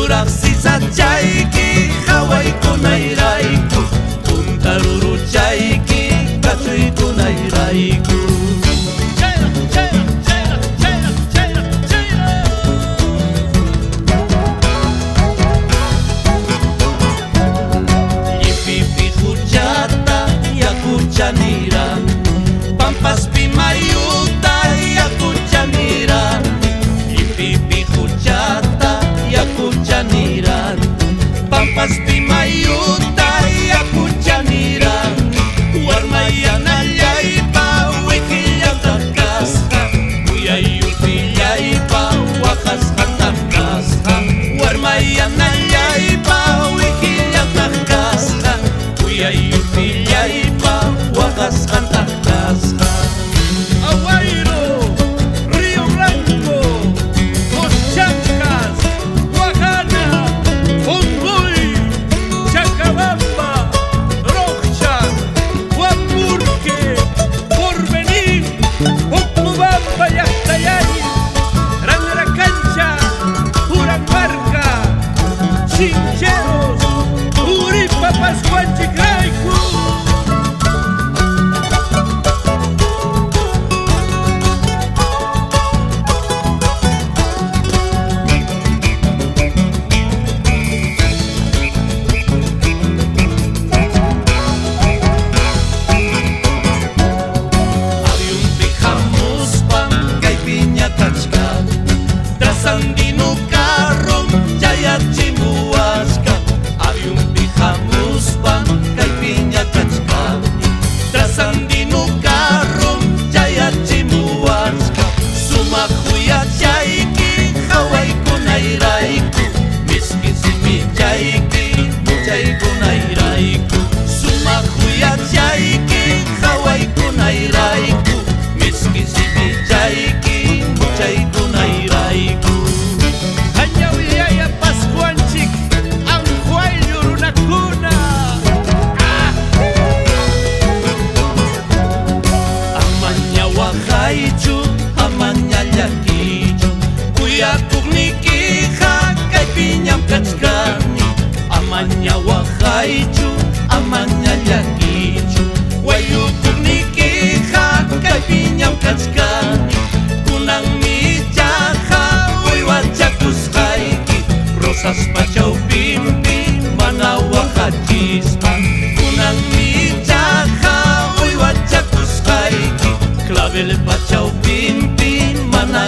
Yuraq sisachayki qawaykunayrayku, punta ruruchayki kachuykunayrayku. Chayraq, chayraq, chayraq, chayraq, chayraq, chayraq. Llipipi huchata yakuchanirani, pampaspi mayuta yakuchanirani. Llipipi huchata yakuchanirani, pampaspi mayuta yakuchanirani. Warmayanallaypa wiqillataq kasqa, kuyayutillaypa waqasqataq kasqa. Warmayanallaypa wiqillataq kasqa, kuyayutillaypa waqasqataq kasqa. Aguairo, Río Blanco, Los Chancas, Guajana, Pongoy, Chacabamba, Rocha, Huapurque, Porvenir, Oclubamba, Yactayay, Ranracancha, Puramarca, Chincheros, Uripa, Pascuanchicraicu. Aviunpi hamuspan kaypiña kachkani, trasandino carrom chayachimuwachka. Aviunpi hamuspan kaypiña kachkani, trasandino carrom chayachimuwachka. Sumaq huyachayki qawaykunayrayku, miski simichayki muchaykunayrayku. Sumaq huyachayki qawaykunayrayku, miski simichayki muchaykunayrayku. Añawiyaya Pascuanchik, Anjuayllu runakuna. Amaña waqaychu, amaña llakichu, kuyakuqnikiqa kaypiñam kachkani. Amaña waqaychu, amaña llakichu, wayllukuqnikiqa kaypiñam kachkani. Kunanmi ichaqa uywachakusqayki, rosaspa chawpinpi mana waqachispa. Kunanmi ichaqa uywachakusqayki, clavelpa chawpinpi mana